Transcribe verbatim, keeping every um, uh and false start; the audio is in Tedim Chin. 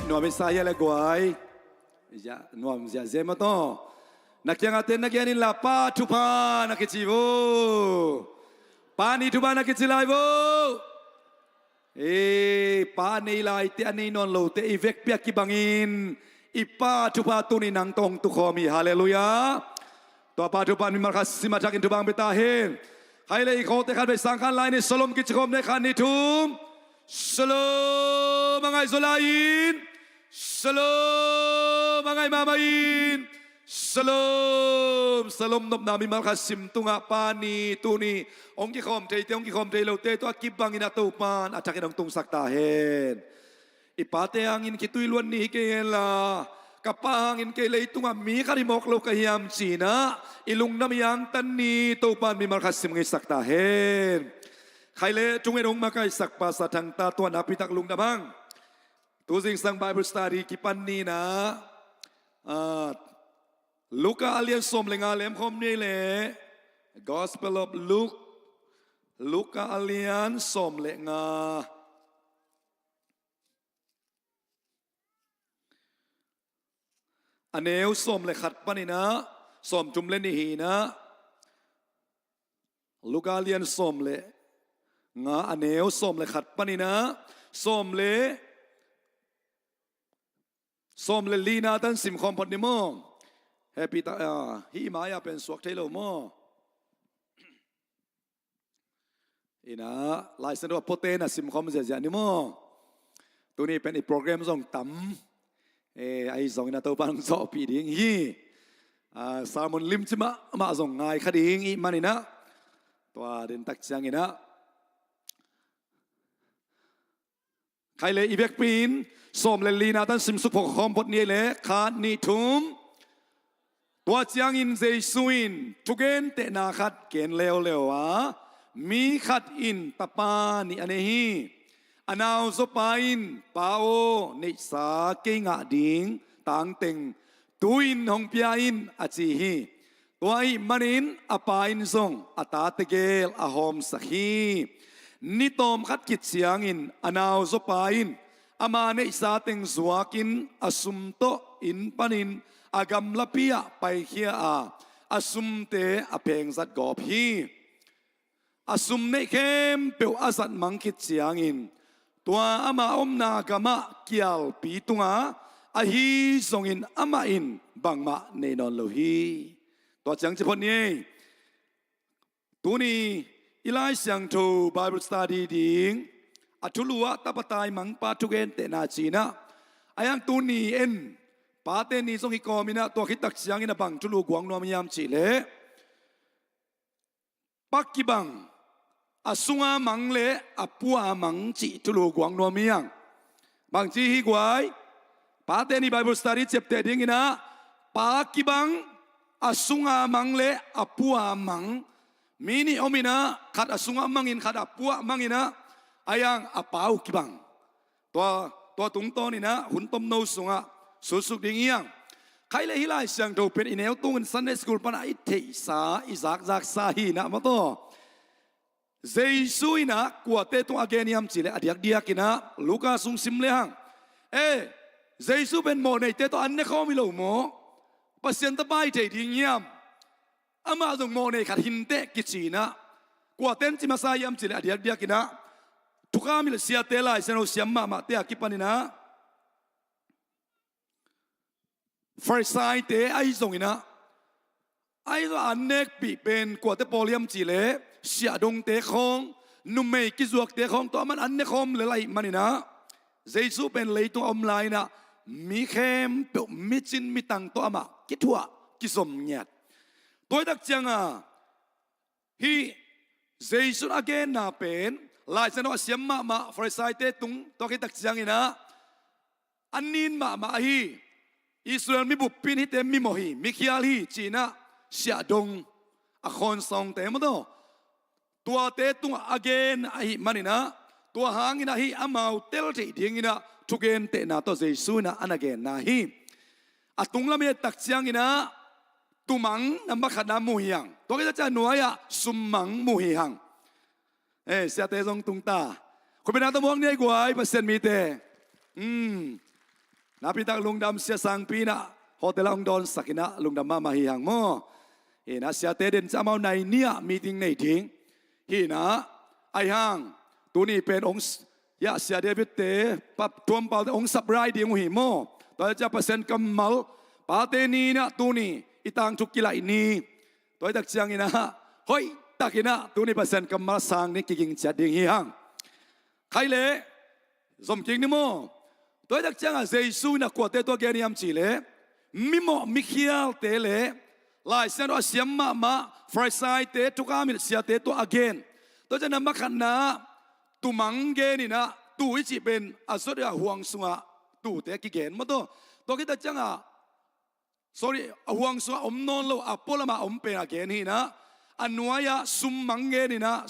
Nuam i sa hia le guai. Nuam ziahziah mah tawh. Na kiangah ten na gen inla, Pa thupha na kici vo. Pa ni thupha na kici lai vo. Ei, pa nei laite, a nei nawn lote i vekpi a kibangin i Pa thupha tuni nang tawh hong tukhawm hi. Halleluiah. Tua Pa thupha in mimal khat sim a thakin thupha hong pia ta hen. Khai le i khawngte khat vei sang khan lai ni, Shalom kici khawm ni, khat ni thum. Shalom a ngai zaw lai in. Shalom a ngai mahmah in. Shalom, shalom nopna mimal khat sim tungah Pa ni tuni hong kikhawm theite, hong kikhawm thei lote tawh a kibangin a Topan a thakin hong tungsak ta hen. I pate hangin khitui luan ni hi kei henla, ka pa hangin kei leitungah mi khat hi mawk lo ka hiam ci-in ah i lungdam i angtan ni Topan mimal khat sim ngeisak ta hen. Khai le thungen hong makaihsak Pastor Thangta tua nakpitak lungdam hang. Tu zingsang Bible study kipan ni-in ah, ah, Luka a lian sawm le nga lemkhawm ni ei le. Gospel of Luke, Luka a lian sawm le nga, a neu sawm le khat panin ah sawmthum le nih hi-in ah, Luka lian sawm le nga, a neu sawm le khat panin ah sawm le, sawm le lina tan simkhawm phot ni maw. Happy ta, ah, hih i mai-ah pen suak thei lo maw. Ina, Lai Siangtho a puate'n a simkhawm ziahziah ni maw. Tuni pen i program zong tam. Eh, ahi zongin a Topan hong zawhpih ding hi. Ah, sermon limci mahmah zong ngai kha ding i hih manin ah, tua dentak ciangin ah, khai le i vekpi-in sawm le lina tan simsuk phot khawm phot ni ei le, khat ni thum. Tua ciangin Jesu in thugentehna khat gen leuleu a, mi khat in tapa nih a nei hi. A nauzaw pa in, Pa aw, neihsa kei ngah ding tangteng tu-in hong pia in, a ci hi. Tua ahih manin a pa in zong a tate gel a hawmsak hi. Ni tawmkhat khit ciangin a nauzaw pa in ama neihsa teng zuakin a sum tawh inn panin a gamlapi-ah paikhia a, a sumte a phengzat gawp hi. A sum neih khempeuh a zatmang khit ciangin tua ama omna gamah kialpi tung a, ahi zongin amah in bangmah nei nawn lo hi. Tua ciang ci phot ni ei. Tuni i Lai Siangtho Bible study ding a thulu ah tapa taimangpa thugentehna ci-in ah, a hiang tuni en Pate ni zong hi kawmin ah, tua khit tak ciangin a bang thulu guang nuam hiam cih leh, Pa kibang, a sunga mang le a pua mang cih thulu guang nuam hi hang. Bangci hi guai, Pate ni Bible study ciapteh dingin ah, Pa kibang, a sunga mang le a pua mang. Mi nih om in ah, khat a sungah mangin, khat a puah mangin ah, a hiang a Pa uh kibang. Tua, tua tungtawnin ah hun tomno sungah sutsuk ding hi hang. Khai le hih Lai Siangtho pen i neu tungin Sunday School pan ah i theihsa, i zakzaksa hi-in ah maw taw. Jesu in ah kuate tungah a gen hiam cih leh a diakdiakin ah Luka sung sim le hang. Eh, Jesu pen mawhneite tawh an ne khawm hi lo maw? Pasian tapa hi thei ding hiam? Amah zong mawhnei khat hi inteh kici-in ah, kuate'n ci masa hiam cih leh a diakdiakin ah, thukham hilh siate, Lai Siangtho siam mahmahte a kipanin ah, Farisaite ahi zongin ah, ahi zong an nekpih pen kuate pawl hiam cih leh siahdongte khawng, numei kizuakte khawng tawh amah'n an ne khawm lel ahih manin ah, Jesu pen leitung a om lai-in ah mi khempeuh, mi cin mi tang tawh amah kithuah, kizom ngiat. Tua hi tak ciangin ah, hih Jesu in a genna pen Lai Siangtho a siam mahmah Farisaite tung, tua khit tak ciangin ah, a nin mahmah ahi, Israel mi buppi in hihte mimawh hi, mikhial hi ci-in ah siahdong, a khawnsawngte maw taw, tuate tungah a gen ahih manin ah, tua hangin ah hih amau tel theih dingin ah thugentehna tawh Jesu in ah a na genna hi. A tunglam i et tak ciangin ah, tumang nambat khatna mu hi hang. Tua khit tak ciang nuai-ah summang mu hi hang. Eh, siate zong tung ta. Khuapi na tawh muak ni ei guai, Pasian mite. Hmm. Napi tak lungdam, sia sangpi in ah hotel ah hong dawnsak in ah lungdam mahmah hi hang maw. Hi in ah siate den ciang amau nai nih ah meeting nei ding hi in ah, ahi hang tuni pen hong s-, ya, sia David te, Pa Thuam Pau te hong sap rai ding uh hi maw. Tua hi ciang Pasian kammal, Pate Ni in ah tuni i tangthu kilaih ni. Tua hi tak ciangin ah hoih takin ah tuni Pasian kammal sang ni, kiging ciat ding hi hang. Khai leh zom kik ni maw. Tua hi tak ciangah Jesu in ah kuate tua gen hiam cih leh, mimawh mikhialte le Lai Siangtho a siam mahmah Farisai-te, thukham it siate tua a gen. Tua ciang a khatna, tumang gen in ah, tuu i cih pen a zot a huang sungah tuute kigen maw taw. Tua khit tak ciangah, sorry, a huang sungah om nawn lo, a pualamah om pen a gen hi in ah, a nuai-ah summang gen in ah,